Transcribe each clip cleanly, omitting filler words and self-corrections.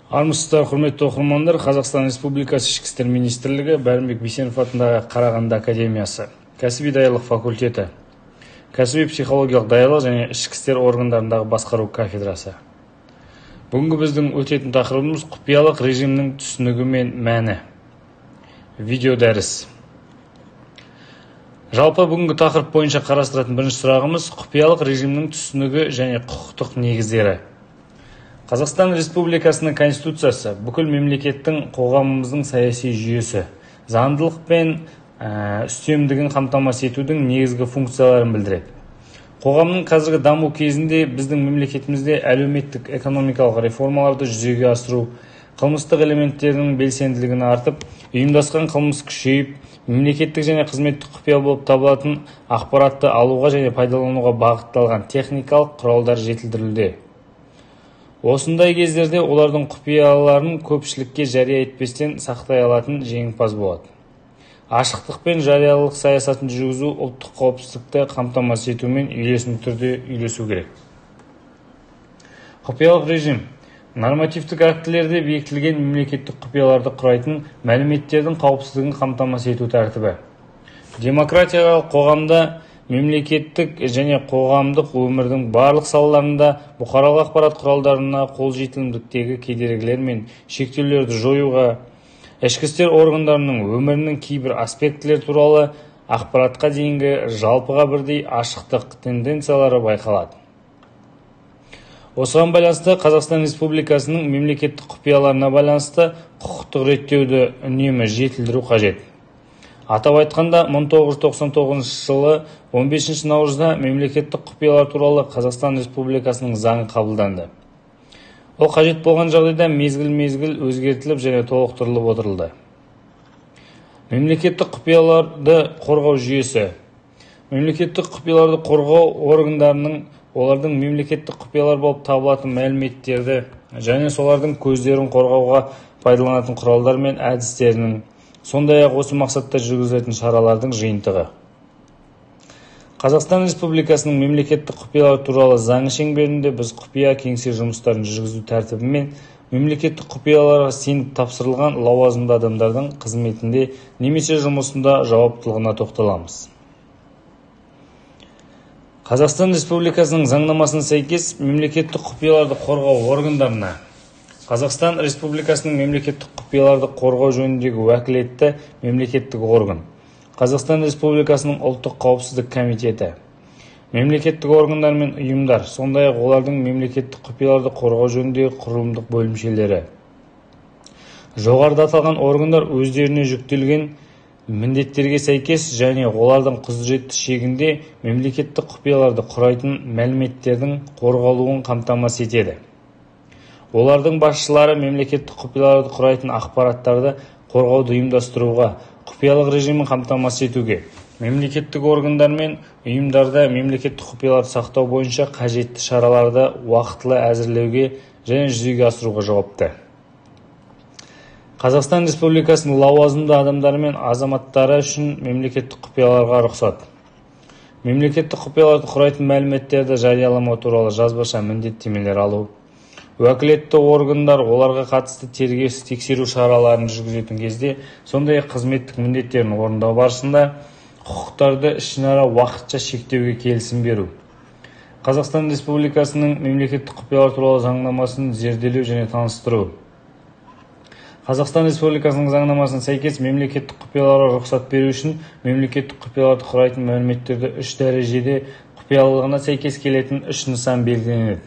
Армысыздар, құрметті оқырмандар! Қазақстан Республикасы Ішкі істер министрлігі, Бәрімбек Бейсенов атындағы Қарағанды академиясы, кәсіби даярлық факультеті, кәсіби психологиялық даярлық және ішкі істер органдарындағы басқару кафедрасы. Бүгінгі біздің өтетін тақырыбымыз құпиялық режимнің түсінігі мен мәні. Видео дәріс. Жалпы бүгінгі тақырып бойынша қарастыратын бірінші сұрағымыз құпиялық режимнің түсінігі және құқықтық негіздері. Қазақстан Республикасының Конституциясы бүкіл мемлекеттің, қоғамымыздың саяси жүйесі, заңдылық пен үстемдігін қамтамасыз етудің негізгі функцияларын білдіреді. Қоғамның қазіргі даму кезінде біздің мемлекетімізде әлеуметтік экономикалық реформаларды жүзеге асыру, қылмыстық элементтердің белсенділігін артып, ұйымдасқан қылмыс күшейіп, мемлекеттік және қызметтік құпия болып табылатын ақпаратты алуға және пайдалануға бағытталған техникалық құралдар жетілдірілуде. Осындай кездерде олардың құпияларын көпшілікке жария етпестен сақтай алатын жеңімпаз болады. Ашықтық пен жариялылық саясатын жүргізу ұлттық қауіпсіздікті қамтамасыз етумен үйлесімді түрде үйлесу керек. Құпиялық режим нормативтік актілерде бекітілген мемлекеттік құпияларды құрайтын мәліметтердің қауіпсіздігін қамтамасыз ету тәртібі. Демократиялық қоғамда мемлекеттік және қоғамдық өмірдің барлық салаларында бұқаралық ақпарат құралдарына қолжетімділіктегі кедергілер мен шектеулерді жоюға, ішкі істер органдарының өмірінің кейбір аспектілері туралы ақпаратқа дейінгі жалпыға бірдей ашықтық тенденциялары байқалады. Осыған байланысты Қазақстан Республикасының мемлекеттік құпияларына байланысты құқықтық реттеуді үнемі жетілдіру қажет. Атап айтқанда, 1999 жылы 15 наурызда мемлекеттік құпиялар туралы Қазақстан Республикасының заңы қабылданды. Ол қажет болған жағдайда мезгіл-мезгіл өзгертіліп және толықтырылып отырылды. Мемлекеттік құпияларды қорғау жүйесі. Мемлекеттік құпияларды қорғау органдарының олардың мемлекеттік құпиялар болып табылатын мәліметтерді және солардың көздерін қорғауға пайдаланатын құралдар мен әдістерінің, сондай-ақ осы мақсатта жүргізілетін шаралардың жиынтығы. Қазақстан Республикасының мемлекеттік құпиялар туралы заңы шеңберінде біз құпия кеңсе жұмыстарын жүргізу тәртібімен мемлекеттік құпияларға сеніп тапсырылған лауазымды адамдардың қызметінде немесе жұмысында жауаптылығына тоқталамыз. Қазақстан Республикасының заңнамасына сәйкес мемлекеттік құпияларды қорғау органдарына Қазақстан Республикасының мемлекеттік құпияларды қорғау жөніндегі уәкілетті мемлекеттік орган, Қазақстан Республикасының Ұлттық қауіпсіздік комитеті, мемлекеттік органдар мен ұйымдар, сондай-ақ олардың мемлекеттік құпияларды қорғау жөніндегі құрылымдық бөлімшелері. Жоғарыда аталған органдар өздеріне жүктелген міндеттерге сәйкес және олардың құзыреті шегінде мемлекеттік құпияларды құрайтын мәліметтердің қорғалуын қамтамасыз етеді. Олардың басшылары мемлекеттік құпияларды құрайтын ақпараттарды қорғауды ұйымдастыруға, құпиялық режимін қамтамасыз етуге, мемлекеттік органдар мен ұйымдарда мемлекеттік құпияларды сақтау бойынша қажетті шараларды уақытылы әзірлеуге және жүзеге асыруға жауапты. Қазақстан Республикасының лауазымды адамдары мен азаматтары үшін мемлекеттік құпияларға рұқсат. Мемлекеттік құпияларды құрайтын мәліметтерді жарияламау туралы жазбаша міндеттемелер алу. Уәкілетті органдар оларға қатысты тергеу тексеру шараларын жүргізетін кезде, сондай-ақ қызметтік міндеттерін орындау барысында құқықтарды ішінара уақытша шектеуге келісім беру. Қазақстан Республикасының мемлекеттік құпиялар туралы заңнамасын зерделеу және таныстыру. Қазақстан Республикасының заңнамасына сәйкес мемлекеттік құпияларға рұқсат беру үшін мемлекеттік құпияларды құрайтын мәліметтерді үш дәрежеде құпиялылығына сәйкес келетін үш нысан белгіленеді.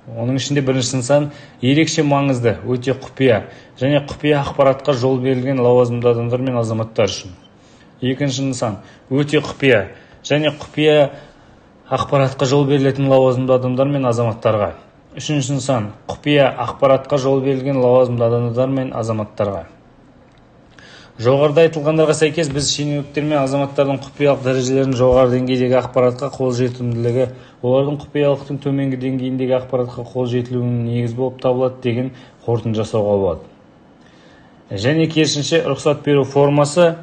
Оның ішінде бірінші нысан ерекше маңызды, өте құпия және құпия ақпаратқа жол берілген лауазымды адамдар мен азаматтар үшін. Екінші нысан өте құпия және құпия ақпаратқа жол берілетін лауазымды адамдар мен азаматтарға. Үшінші нысан құпия ақпаратқа жол берілген лауазымды адамдар мен азаматтарға. Жоғарыда айтылғандарға сәйкес біз шенеуніктер мен азаматтардың құпиялық дәрежелерінің жоғары деңгейдегі ақпаратқа қол жетімділігі, олардың құпиялықтың төменгі деңгейіндегі ақпаратқа қол жетілуінің негізі болып табылады деген қорытынды жасауға болады. Және керісінше, рұқсат беру формасы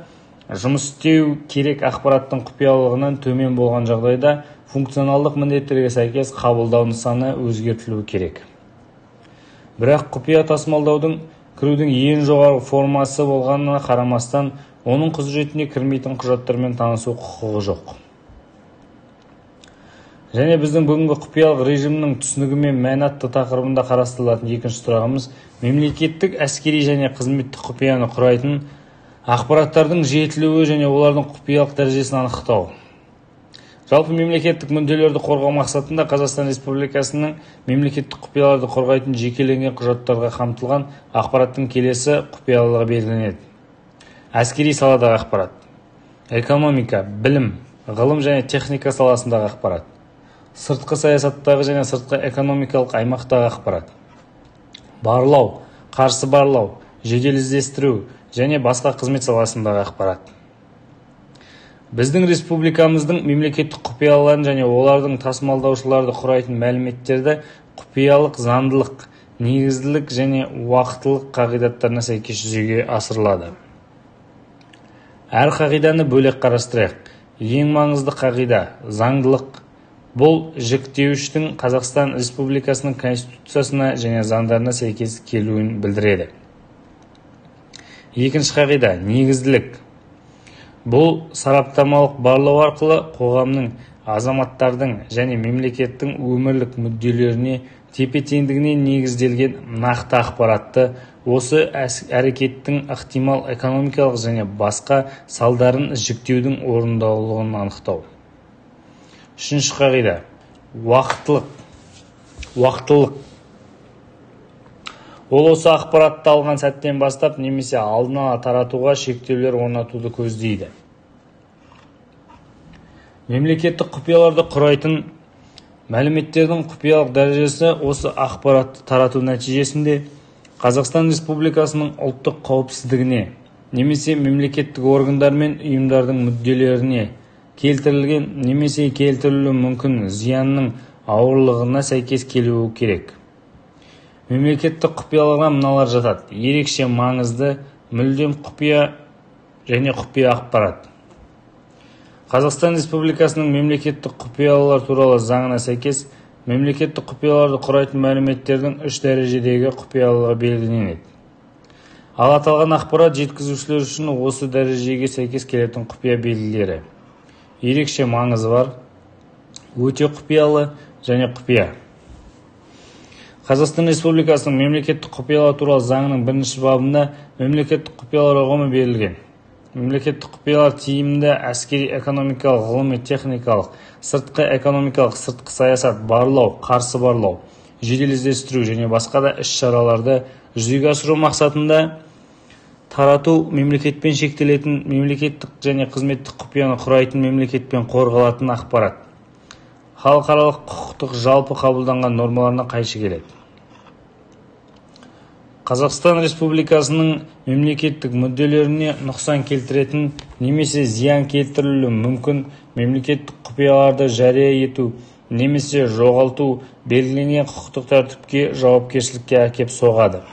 жұмыс істеу керек ақпараттың құпиялылығынан төмен болған жағдайда функционалдық міндеттерге сәйкес қабылдау нысаны өзгертілуі керек. Бірақ құпия тасымалдаудың кірудің ең жоғарғы формасы болғанына қарамастан, оның құзыретіне кірмейтін құжаттармен танысу құқығы жоқ. Және біздің бүгінгі құпиялық режимнің түсінігі мен мәні атты тақырыбында қарастырылатын екінші сұрағымыз мемлекеттік, әскери және қызметтік құпияны құрайтын ақпараттардың жетілуі және олардың құпиялық дәрежесін анықтау. Жалпы мемлекеттік мүдделерді қорғау мақсатында Қазақстан Республикасының мемлекеттік құпияларды қорғайтын жекеленген құжаттарға қамтылған ақпараттың келесі құпиялылығы белгіленеді. Әскери саладағы ақпарат, экономика, білім, ғылым және техника саласындағы ақпарат, сыртқы саясаттағы және сыртқы экономикалық аймақтағы ақпарат, барлау, қарсы барлау, жедел іздестіру және басқа қызмет саласындағы ақпарат. Біздің республикамыздың мемлекеттік құпияларын және олардың тасымалдаушыларды құрайтын мәліметтерді құпиялық заңдылық, негізділік және уақыттылық қағидаттарына сәйкес жүзеге асырылады. Әр қағиданы бөлек қарастырайық. Ең маңызды қағида заңдылық. Бұл жіктеуіштің Қазақстан Республикасының Конституциясына және заңдарына сәйкес келуін білдіреді. Екінші қағида негізділік. Бұл сараптамалық барлау арқылы қоғамның, азаматтардың және мемлекеттің өмірлік мүдделеріне тепе-теңдігіне негізделген нақты ақпаратты, осы әрекеттің ықтимал экономикалық және басқа салдарын жіктеудің орындалуын анықтау. Үшінші қағида уақыттылық. Ол осы ақпаратты алған сәттен бастап немесе алдын ала таратуға шектеулер орнатуды көздейді. Мемлекеттік құпияларды құрайтын мәліметтердің құпиялық дәрежесі осы ақпаратты тарату нәтижесінде Қазақстан Республикасының ұлттық қауіпсіздігіне немесе мемлекеттік органдар мен ұйымдардың мүдделеріне келтірілген немесе келтірілуі мүмкін зиянның ауырлығына сәйкес келуі керек. Мемлекеттік құпияларға мыналар жатады: ерекше маңызды, мүлдем құпия және құпия ақпарат. Қазақстан Республикасының мемлекеттік құпиялар туралы заңына сәйкес мемлекеттік құпияларды құрайтын мәліметтердің үш дәрежедегі құпиялығы белгіленеді. Ал аталған ақпарат жеткізушілер үшін осы дәрежеге сәйкес келетін құпия белгілері: ерекше маңызы бар, өте құпиялы және құпия. Қазақстан Республикасының мемлекеттік құпиялар туралы заңының бірінші бабында мемлекеттік құпиялар ұғымы берілген. Мемлекеттік құпиялар тиімді әскери, экономикалық, ғылыми, техникалық, сыртқы экономикалық, сыртқы саясат, барлау, қарсы барлау, жедел іздестіру және басқа да іс-шараларды жүзеге асыру мақсатында тарату мемлекетпен шектелетін мемлекеттік және қызметтік құпияны құрайтын мемлекетпен қорғалатын ақпарат халықаралық құқықтық жалпы қабылданған нормаларына қайшы келеді. Қазақстан Республикасының мемлекеттік мүдделеріне нұқсан келтіретін немесе зиян келтірілуі мүмкін мемлекеттік құпияларды жария ету немесе жоғалту белгіленген құқықтық тәртіпке жауапкершілікке әкеп соғады.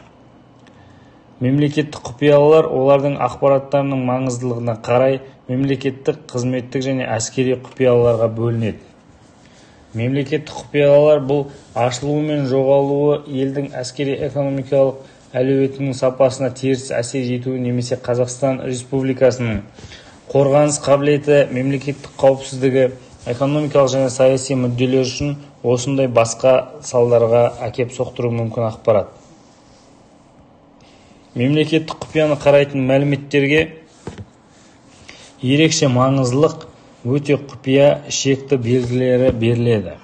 Мемлекеттік құпиялар олардың ақпараттарының маңыздылығына қарай мемлекеттік, қызметтік және әскери құпияларға бөлінеді. Мемлекеттік құпиялар бұл ашылуы мен жоғалуы елдің әскери экономикалық әлеуетінің сапасына теріс әсер етуі немесе Қазақстан Республикасының қорғаныс қабілеті, мемлекеттік қауіпсіздігі, экономикалық және саяси мүдделер үшін осындай басқа салдарға әкеп соқтыруы мүмкін ақпарат. Мемлекеттік құпияны қарайтын мәліметтерге ерекше маңыздылық, өте құпия шекті белгілері беріледі.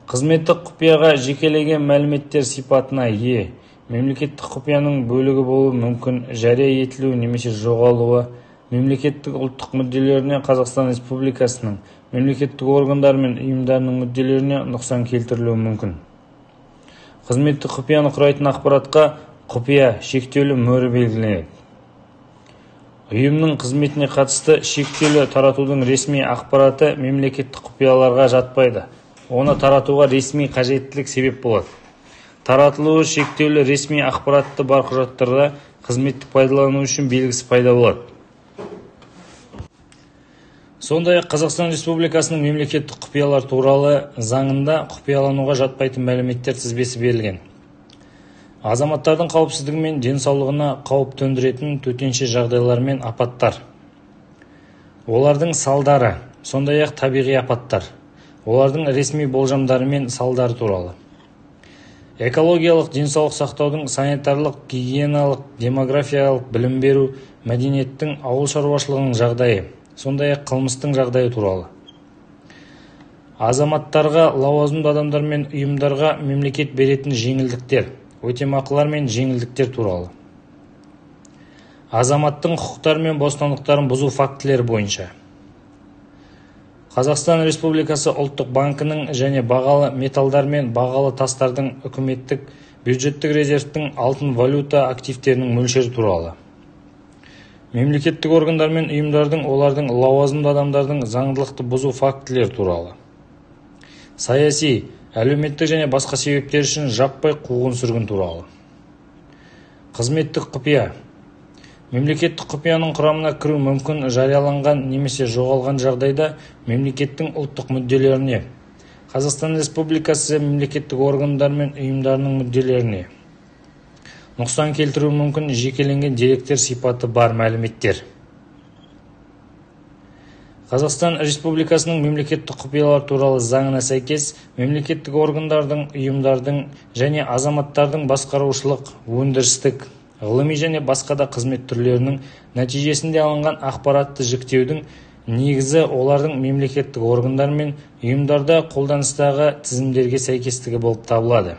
Қызметтік құпияға жекелеген мәліметтер сипатына ие, мемлекеттік құпияның бөлігі болуы мүмкін, жария етілуі немесе жоғалуы, мемлекеттік ұлттық мүдделеріне, Қазақстан Республикасының мемлекеттік органдары мен ұйымдарының мүдделеріне нұқсан келтірілуі мүмкін. Қызметтік құпияны құрайтын ақпаратқа құпия шектеулі мөрі белгіленеді. Ұйымның қызметіне қатысты шектеулі таратудың ресми ақпараты мемлекеттік құпияларға жатпайды. Оны таратуға ресми қажеттілік себеп болады. Таратылуы шектеулі ресми ақпаратты бар құжаттарда қызметтік пайдалану үшін белгісі пайда болады. Сондай-ақ Қазақстан Республикасының мемлекеттік құпиялар туралы заңында құпиялануға жатпайтын мәліметтер тізбесі берілген. Азаматтардың қауіпсіздігі мен денсаулығына қауіп төндіретін төтенше жағдайлар мен апаттар, олардың салдары, сондай-ақ табиғи апаттар, олардың ресми болжамдары мен салдары туралы. Экологиялық, денсаулық сақтаудың, санитарлық, гигиеналық, демографиялық, білім беру, мәдениеттің, ауыл шаруашылығының жағдайы, сондай-ақ қылмыстың жағдайы туралы. Азаматтарға, лауазымды адамдар мен ұйымдарға мемлекет беретін жеңілдіктер, өтемақылар мен жеңілдіктер туралы. Азаматтың құқықтары мен бостандықтарын бұзу фактілері бойынша. Қазақстан Республикасы Ұлттық банкінің және бағалы металдар мен бағалы тастардың үкіметтік бюджеттік резервтің алтын валюта активтерінің мөлшері туралы. Мемлекеттік органдар мен ұйымдардың, олардың лауазымды адамдардың заңдылықты бұзу фактілері туралы. Саяси, әлеуметтік және басқа себептер үшін жаппай қуғын-сүргін туралы. Қызметтік құпия. Мемлекеттік құпияның құрамына кіру мүмкін жарияланған немесе жоғалған жағдайда мемлекеттің ұлттық мүдделеріне, Қазақстан Республикасы мемлекеттік органдар мен ұйымдарының мүдделеріне нұқсан келтіруі мүмкін жекеленген деректер сипаты бар мәліметтер. Қазақстан Республикасының мемлекеттік құпиялар туралы заңына сәйкес, мемлекеттік органдардың, ұйымдардың және азаматтардың басқарушылық, өндірістік, ғылыми және басқа да қызмет түрлерінің нәтижесінде алынған ақпаратты жіктеудің негізі олардың мемлекеттік органдар мен ұйымдарда қолданыстағы тізімдерге сәйкестігі болып табылады.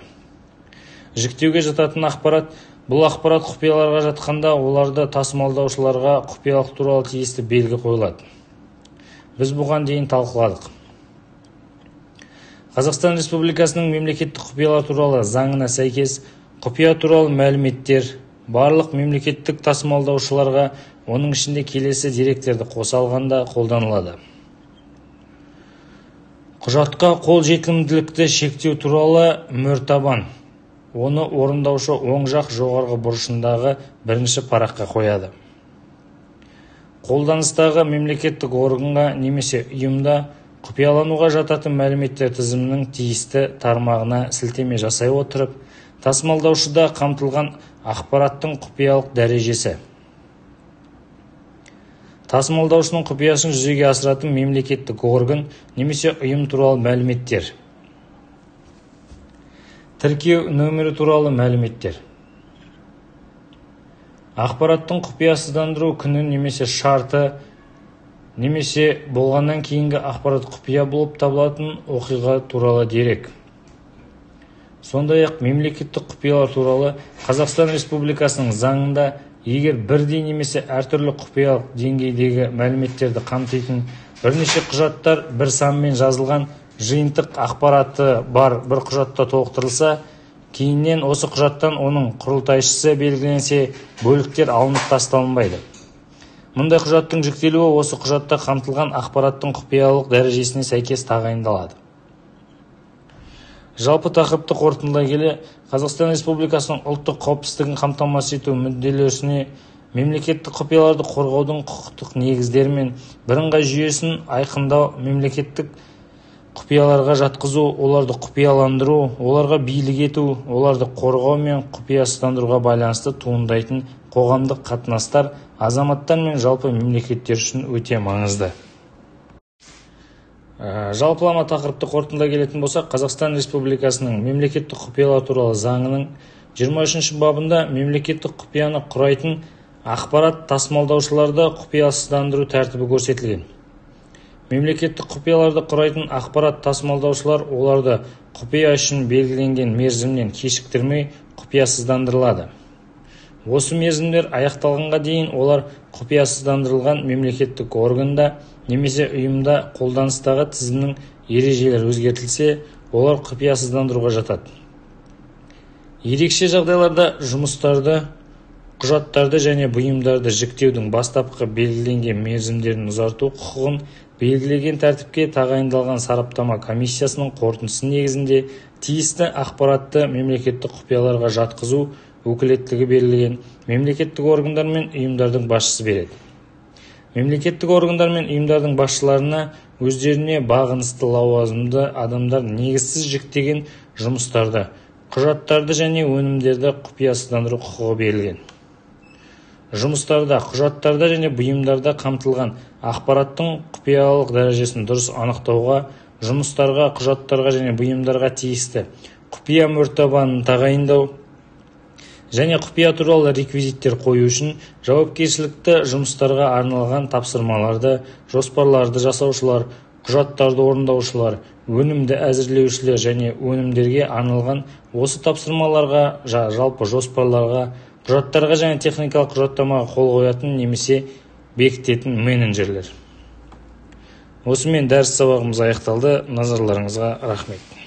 Жіктеуге жататын ақпарат бұл ақпарат құпияларға жатқанда оларды тасымалдаушыларға құпиялық туралы тиісті белгі қойылады. Біз бұған дейін талқыладық. Қазақстан Республикасының мемлекеттік құпиялар туралы заңына сәйкес құпия туралы мәліметтер барлық мемлекеттік тасымалдаушыларға, оның ішінде келесі деректерді қоса алғанда қолданылады. Құжатқа қол жетімділікті шектеу туралы мөртабан, оны орындаушы оң жақ жоғарғы бұрышындағы бірінші параққа қояды. Қолданыстағы мемлекеттік органға немесе ұйымда құпиялануға жататын мәліметтер тізімінің тиісті тармағына сілтеме жасай отырып, тасымалдаушыда қамтылған ақпараттың құпиялық дәрежесі. Тасымалдаушының құпиясын жүзеге асыратын мемлекеттік орган немесе ұйым туралы мәліметтер. Тіркеу нөмірі туралы мәліметтер. Ақпараттың құпиясыздандыру күні немесе шарты немесе болғаннан кейінгі ақпарат құпия болып табылатын оқиға туралы дерек. Сондай-ақ мемлекеттік құпиялар туралы Қазақстан Республикасының заңында егер бірдей немесе әртүрлі құпиялық деңгейдегі мәліметтерді қамтитын бірнеше құжаттар бір санмен жазылған жиынтық ақпараты бар бір құжатта толықтырылса, кейіннен осы құжаттан оның құрылтайшысы белгіленсе, бөліктер алынып тасталынбайды. Мұндай құжаттың жүктелуі осы құжатта қамтылған ақпараттың құпиялық дәрежесіне сәйкес тағайындалады. Жалпы тақырыпты қорытындылай келе, Қазақстан Республикасының ұлттық қауіпсіздігін қамтамасыз ету мүдделесіне мемлекеттік құпияларды қорғаудың құқықтық негіздері мен бірыңғай жүйесін айқындау, мемлекеттік құпияларға жатқызу, оларды құпияландыру, оларға билік ету, оларды қорғау мен құпиясыздандыруға байланысты туындайтын қоғамдық қатынастар азаматтар мен жалпы мемлекеттер үшін өте маңызды. Жалпылама тақырыпты қорытындылай келетін болсақ, Қазақстан Республикасының мемлекеттік құпиялар туралы заңының 23 бабында мемлекеттік құпияны құрайтын ақпарат тасымалдаушыларды құпиясыздандыру тәртібі көрсетілген. Мемлекеттік құпияларды құрайтын ақпарат тасымалдаушылар оларды құпия үшін белгіленген мерзімнен кешіктірмей құпиясыздандырылады. Осы мерзімдер аяқталғанға дейін олар құпиясыздандырылған мемлекеттік органда немесе ұйымда қолданыстағы тізімнің ережелері өзгертілсе, олар құпиясыздандыруға жатады. Ерекше жағдайларда жұмыстарды, құжаттарды және бұйымдарды жіктеудің бастапқы белгіленген мерзімдерін ұзарту құқығын белгілеген тәртіпке тағайындалған сараптама комиссиясының қорытындысы негізінде тиісті ақпаратты мемлекеттік құпияларға жатқызу өкілеттігі берілген мемлекеттік органдар мен ұйымдардың басшысы береді. Мемлекеттік органдар мен ұйымдардың басшыларына өздеріне бағынысты лауазымды адамдар негізсіз жүктеген жұмыстарды, құжаттарды және өнімдерді құпиясыздандыру құқығы берілген. Жұмыстарда, құжаттарда және бұйымдарда қамтылған ақпараттың құпиялық дәрежесін дұрыс анықтауға, жұмыстарға, құжаттарға және бұйымдарға тиісті құпия мөртабанын тағайындау және құпия туралы реквизиттер қою үшін жауапкершілікті жұмыстарға арналған тапсырмаларды, жоспарларды жасаушылар, құжаттарды орындаушылар, өнімді әзірлеушілер және өнімдерге арналған осы тапсырмаларға, жалпы жоспарларға, құжаттарға және техникалық құжаттамаға қол қоятын немесе бекітетін менеджерлер. Осымен дәріс сабағымыз аяқталды. Назарларыңызға рахмет.